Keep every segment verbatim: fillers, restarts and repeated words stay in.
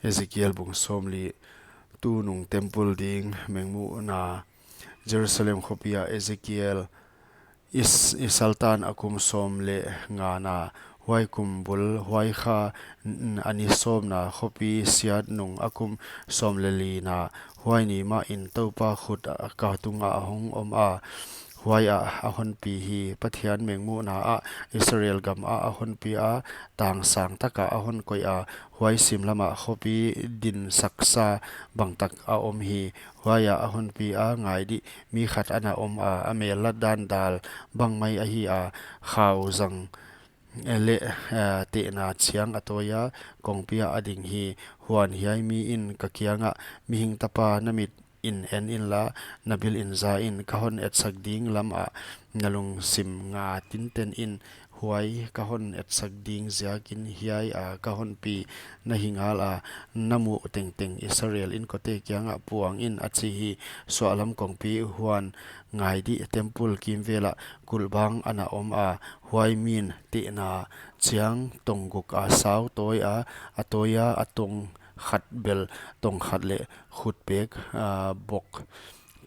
Ezekiel bung sawmli. Tunung temple ding mengmuhna. Jerusalem khopi ah Ezekiel i s-, i saltan a kum sawm leh ngana, huai kum bul, huai kha, n-, n-, a ni sawmna, khopi siat nung a kum sawm leh lina, huai ni mahin Toupa khut a ka tungah a hong om a, huai ah a honpi hi. Pathian mengmuhna ah Israel gam ah a honpi a, tang sang takah a hon koih a, huai sim lamah khopi din saksa bangtak a om hi. Huai ah a honpi a, ngai dih, mi khat ana om a, a mel lat dan dal bang mai ahi a, khau zang leh, eh, tehna chiang a tawi a, kongpi ah a ding hi. Huan hiai mi in ka kiangah, mihing tapa, na mit in en inla, na bil in za in, ka hon etsak ding lam ah na lungsim nga tinten in, huai ka hon etsak ding ziakin hiai a ka honpi na hi ngal a, na muh tengteng Israel inkote kiangah puang in, a chi hi. Suahlam kongpi. Huan ngai dih, temple kimvel ah kulhbang ana om a, huai min tehna chiang tong guk a sau tawi a, a tawi a, a tong khat bel tong khat leh khutpek, ah, bok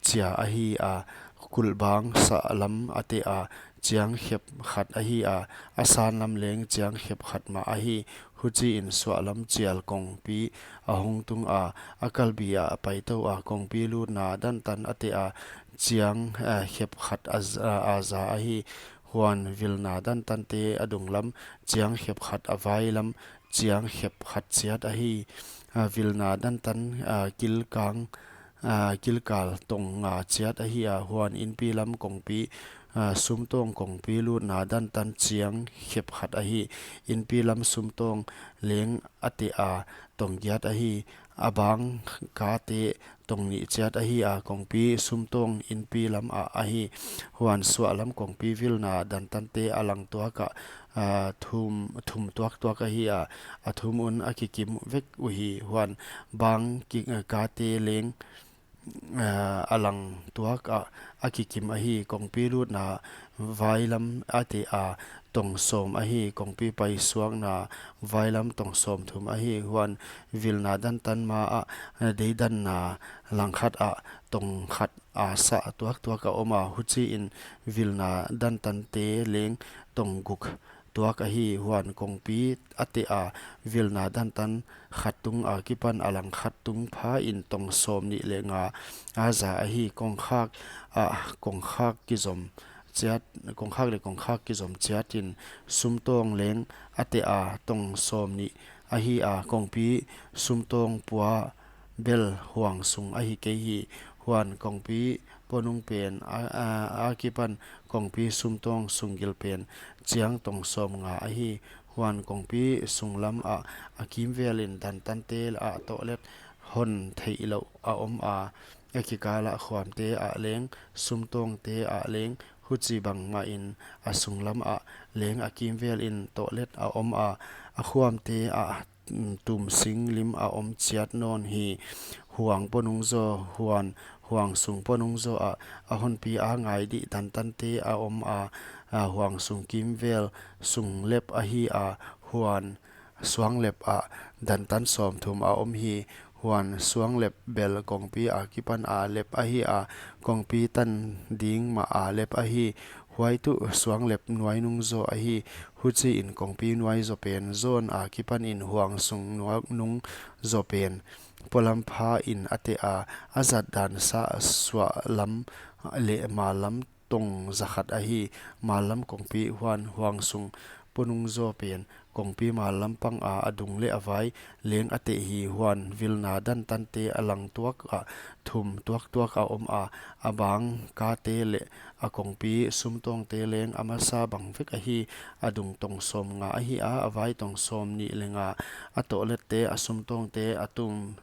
chia ahi a, kulhbang sahlam a teh a, chiang khep khat ahi a, a sanlam leng chiang khep khat mah ahi. Huchiin suahlam chial kongpi a hong tung a, a kalbi ah a paitou a, kongpi lutna dantan a teh a, chiang, eh, khep khat a z-, a, a za ahi. Huan vilna dantante a dunglam chiang khep khat, a vailam chiang khep khat chiat ahi. Ah, vilna dantan, ah, kilkang, ah, kilkal tong nga chiat ahi a, huan inpi lam kongpi, ah, sumtawng kongpi lutna dantan chiang khep khat ahi. Inpi lam sumtawng leng a teh a, tong giat ahi. A bang kate tong nih chiat ahi a, kongpi sumtawng inpi lam ah ahi. Huan suahlam kongpi vilna dantante a lang tuak ah, ah, thum, thum tuaktuak ahi a, a thum un a kikim vek uhi. Huan bang ki-, ah, kate leng, ah, a lang tuak ah a kikim ahi. Kongpi lutna vailam a teh a, tong sawm ahi. Kongpi paisuakna vailam tong sawm thum ahi. Huan vilna dantan ma ah, ah, deidanna langkhat ah tong khat a sa tuaktuak a om a, huchiin vilna dantante leng tong guk tuak ahi. Huan kongpi a teh a, vilna dantan khat tung akipan a langkhat tung phain tong sawm nih leh nga a za ahi. Kongkhak ah, kongkhak kizom chiat, kongkhak leh kongkhak kizom chiatin sumtawng leng a teh a, tong sawm nih ahi a, kongpi sumtawng pua bel huang sung ahi kei hi. Huan kongpi ponung pen a, a, akipan kongpi sumtawng sunggil pen chiang tong sawm nga ahi. Huan kongpi sunglam ah a kimvelin dantante ah tohlet hon theihlouh a om a, a kikal ah khuamte ah leng, sumtawngte ah leng, huchibang mahin a sunglam ah leng a kimvelin tohlet a om a, a khuamte ah, mm, tum sing lim a om chiat nawn hi. Huang ponung zaw, huan huang sung ponung zaw ah a honpi a, ngai dih, dantante a om a, a, huang sung kimvel sunglep ahi a, huan suanglep ah dantan sawmthum a om hi. Huan suanglep bel kongpi akipan a lep ahi a, kongpi tan ding mah a lep ahi. Huai tuh suanglep nuai nung zaw ahi. Huchiin kongpi nuai zaw pen zawn akipanin huang sung nuai nung zaw pen polam phain a teh a, a zat dan sa suahlam leh mallam tong zakhat ahi. Mallam kongpi, huan huang sung ponung zaw pen kongpi mallam pang a, a dung leh a vai leng a teh hi. Huan vilna dantante a lang tuak ah thum tuaktuak a om a, a bang kate leh a kongpi sumtawngte leng a masa bang vek ahi. A dung tong sawm nga ahi a, a vai tong sawm nih leh nga. A tohlette, a sumtawngte, a tum,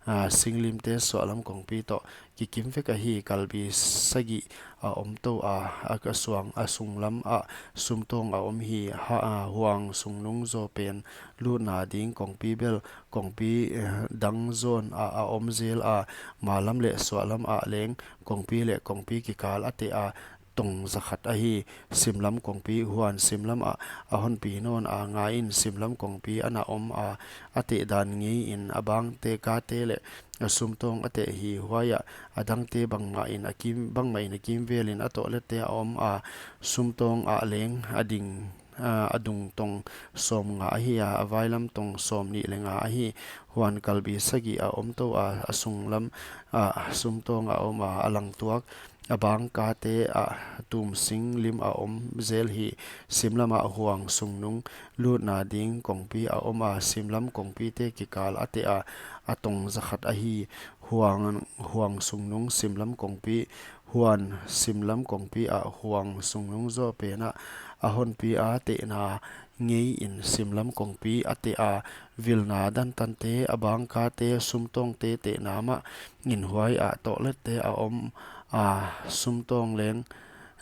a, singlimte suahlam kongpi toh kikim vek ahi. Kalbi sagih a om tou a, a ka suang, a sunglam ah sumtawng a om hi. Ha, a, huang sung nung zaw pen lutna ding kongpi bel kongpi, eh, dang zawn ah a om zel a, mallam leh suahlam ah leng kongpi leh kongpi kikal a teh a, tong zakhat ahi. Simlam kongpi, huan simlam ah a honpi nawn a, nga in simlam kongpi ana om a, a tehdan ngei in a bangkate leh a sumtawng a teh hi. Huai ah a dangte bangmah in a kim, bangmah in a kimvel in a tohlette a om a, sumtawng ah leng a ding, a, a dung tong sawmnga ahi a, a vailam tong sawmnih leh nga ahi. Huan kalbi sagih a om tou a, a sunglam ah sumtawng a om a, a langtuak a bangkate ah tumsing lim a om zel hi. Simlam ah huang sungnung lutna ding kongpi a om a, simlam kongpite kikal a teh a, a tong zakhat ahi. Huang, huang sungnung simlam kongpi, huan simlam kongpi ah huang sungnung zaw pen ah a honpi a tehna ngei in simlam kongpi a teh a, vilna dantante, a bangkate, sumtawngte tehna mah in huai ah tohlette a om a, sumtawng leng,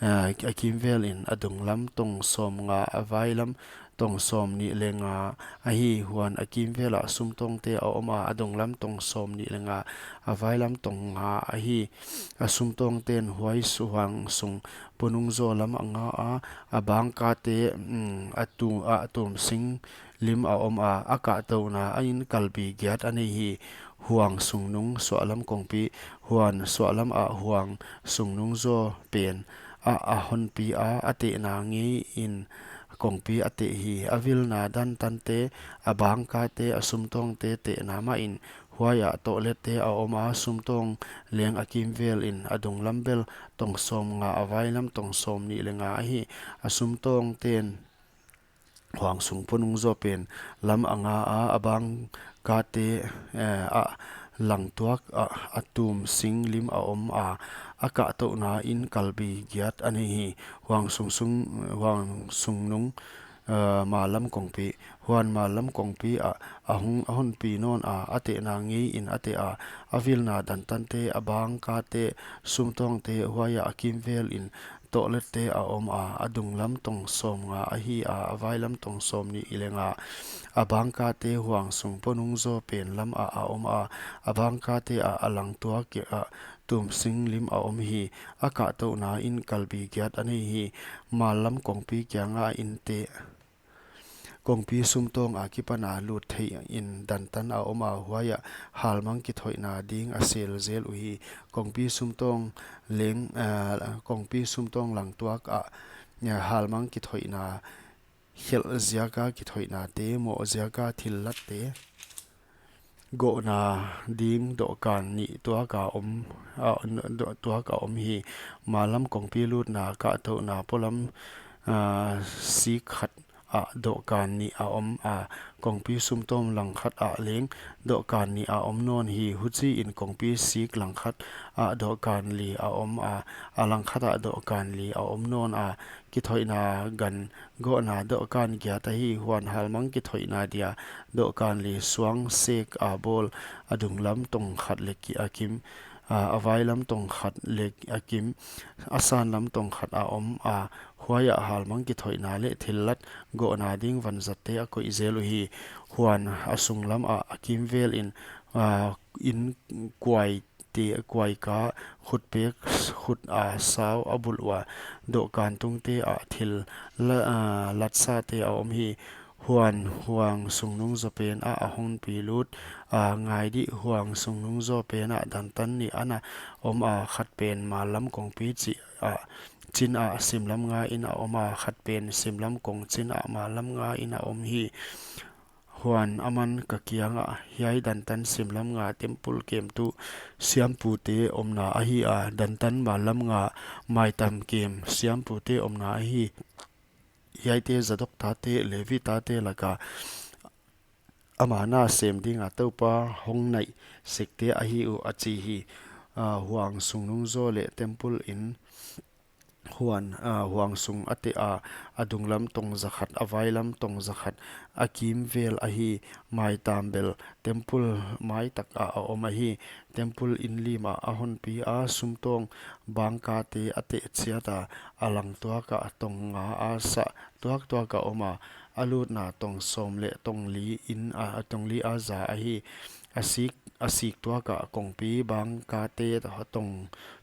a, a kimvel in a dunglam tong sawmnga, a vailam tong sawmnih leh nga ahi. Huan a kimvel ah sumtawngte a om a, a dunglam tong sawmnih leh nga, a vailam tong nga ahi. A sumtawngten huai su-, huang sung ponung zaw lam a nga a, a bangkate, mm, a tu-, a tumsing lim a om a, a kahtouhna ah in kalbi giat a nei hi. Huang sungnung suahlam kongpi, huan suahlam ah huang sungnung zaw pen ah a honpi a, a tehna ngei in kongpi a teh hi. A vilna dantante, a bangkate, a sumtawngte tehna mah in huai ah tohlette a om a, sumtawng leng a kimvel in a dunglam bel tong sawmnga, a vailam tong sawmnih leh nga ahi. A sumtawngten huang sung ponung zaw pen lam a nga a, a bangkate, eh, a langtuak ah a tumsing lim a om a, a kahtouhna in kalbi giat a nei hi. Huang sung sung, huang sungnung, eh, mallam kongpi, huan mallam kongpi ah a hong, a honpi nawn a, a tehna ngei in a teh a, a vilna dantante, a bangkate, sumtawngte, huai ah a kimvel in tohlette a om a, a dunglam tong sawmnga ahi a, a vailam tong sawmnih leh nga. A bangkate huang sung ponung zaw pen lam ah a om a, a bangkate ah a langtuak ah tumsing lim a om hi. A kahtouhna in kalbi giat a nei hi. Mallam kongpi kiang ah in teh kongpi sumtawng akipan a lut theih in dantan a om a, huai ah halmang kithoihna ding a sel zel uhi. Kongpi sumtawng leng, ah, kongpi sumtawng langtuak ah, ah, halmang kithoihna, khelh ziak a kithoihnate, moh ziak a thillatte, gohna ding dohkan nih tuak a om, ah, doh-, tuak a om hi. Mallam kongpi lutna kahtouhna polam, ah, sik khat ah dohkan nih a om a, kongpi sumtawng langkhat ah leng dohkan nih a om nawn hi. Huchiin kongpi sik langkhat ah dohkan li a om a, a langkhat ah dohkan li a om nawn a, kithoihna gan gohna dohkan giat ahi. Huan halmang kithoihna dia dohkan li suang sek a bawl, a dunglam tong khat leh ki-, a kim, a, a vailam tong khat leh a kim, a sanlam tong khat a om a, huai ah halmang kithoihna leh thillat gohna ding vanzatte a koih zel uhi. Huan a sunglam ah a kimvel in, a, in kuai te, kuaika, khutpek, khut a sau a bulh ua, dohkan tungte ah thil la-, a, latsate a om hi. Huan huang sungnung zaw pen ah a honpi lut a, ngai dih, huang sungnung zaw pen ah dantan nih ana om a, khat pen mallam kongpi chih ah, chin ah simlam nga in a om a, khat pen simlam kong chin ah mallam nga in a om hi. Huan aman ka kiang ah, hiai dantan simlam nga temple kemtu siampute omna ahi a, dantan mallam nga maitam kem siampute omna ahi. Hiaite Zadok tate, Levi tate laka ama na sem ding a Toupa hong naih sekte ahi uh, a chi hi. A, huang sungnung zaw leh temple in huan, a, huang sung a teh a, a dunglam tong zakhat, a vailam tong zakhat, a kimvel ahi. Maitam bel temple maitak ah a om ahi. Temple in lim ah a honpi a, sumtawng bangkate a teh chiat a, a langtuak ah tong nga a sah tuaktuak a om a, a lutna tong sawm leh tong li in a, tong li a za ahi. A sik a sik tuak ah kongpi bangkate tong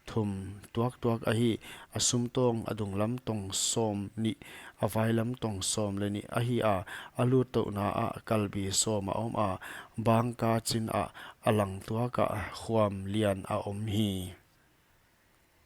thum tuaktuak ahi. A sumtawng a dunglam tong sawmnih, a vailam tong sawmlehnih ahi a, a luttouhna ah kalbi sawm a om a, bangka chin ah a langtuak ah khuam lian a om hi.